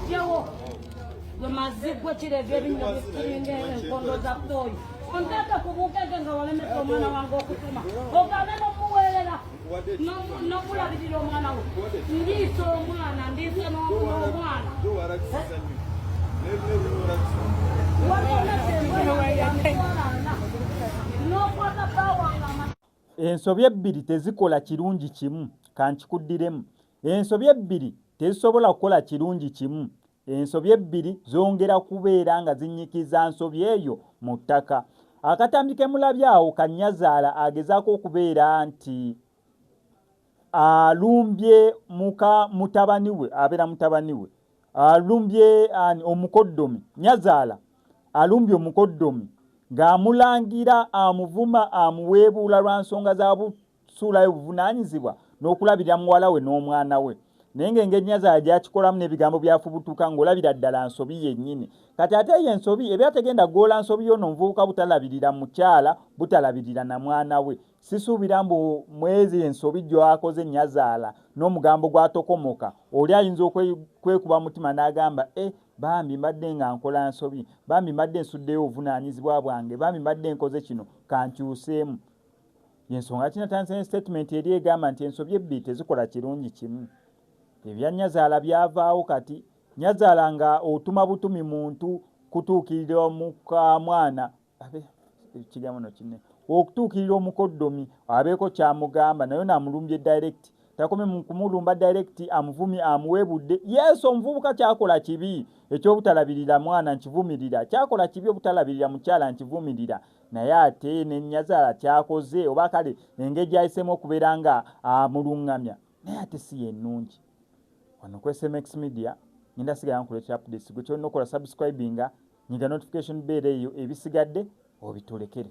Jjewo gwe mazzi gwe kirevu ebinnyo bikiringa enkondo za ttooyi onteeke ku bunkeke nga walemesa omwana wange okusoma ogambe nomuweerera nokulabirira omwana we ndiisa omwana ndiisa n'omwana nokwata bawange. Ensobi ebbiri tezikola kirungi kimu. Kankikuddiremu. Ensobi ebbiri tezisobola kukola kirungi kimu. Ensobi ebbiri zongera kubeera nga zinnyikiza nsobi eyo mu ttaka. Akatambi ke mulabye awo ka nnyazaala agezaako okubeera nti alumbye muka mutabani we, abeera mutabani we, alumbye ani omukoddomi, nnyazaala alumbye omukoddomi ng'amulangira, amuvuma, amuweebuula lwa nsonga za suulayo obuvunaanyizibwa n'okulabirira muwala we n'omwana we. Naye ng'engeri nnyazaala gy'akikolamu n'ebigambo by'afubutuka ng'olabira ddala nsobi yennyini. Kati ate eyo ensobi ebeera tegenda kugoola nsobi y'ono omuvubuka butalabirira mukyala, butalabirira na mwana we. Sisuubira mbu mw'ezo ensobi gy'akoze nnyazaala n'omugambo gw'atokomoka, oli ayinza okwekuba mutima n'agamba, Eh, bambi mbadde nga nkola nsobi, bambi mbadde nsuddeyo obuvunaanyizibwa bwange, bambi mbadde nkoze kino, kankyuseemu. Y'ensonga lwaki natandise ne sitatimenti eri egamba nti ensobi ebbiri tezikola kirungi kimu. Ebya nnyazaala byavaawo kati nnyazaala nga otuma butumi muntu kutuukirira mukaamwana abe ekigambo no kinene okutuukirira omukoddomi abeeko kyamugamba naye ono amulumbye direct takomye mu kumulumba direct amuvumye amuwebudde yes omuvubuka kyakola kibi ekyobutalabirira mwana nkivumirira kyakola kibi obutalabirira mukyala nkivumirira Naye ate ne nnyazaala ky'akoze oba kale engeri gy'ayiseemu okubeera nga amulungamya naye ate si y'ennungi. Wano ku SMX Media ngenda sigala nkuleetera updates gwe ky'olina okukola subscribinga, nyiga notification bell eyo ebisigadde obitulekere.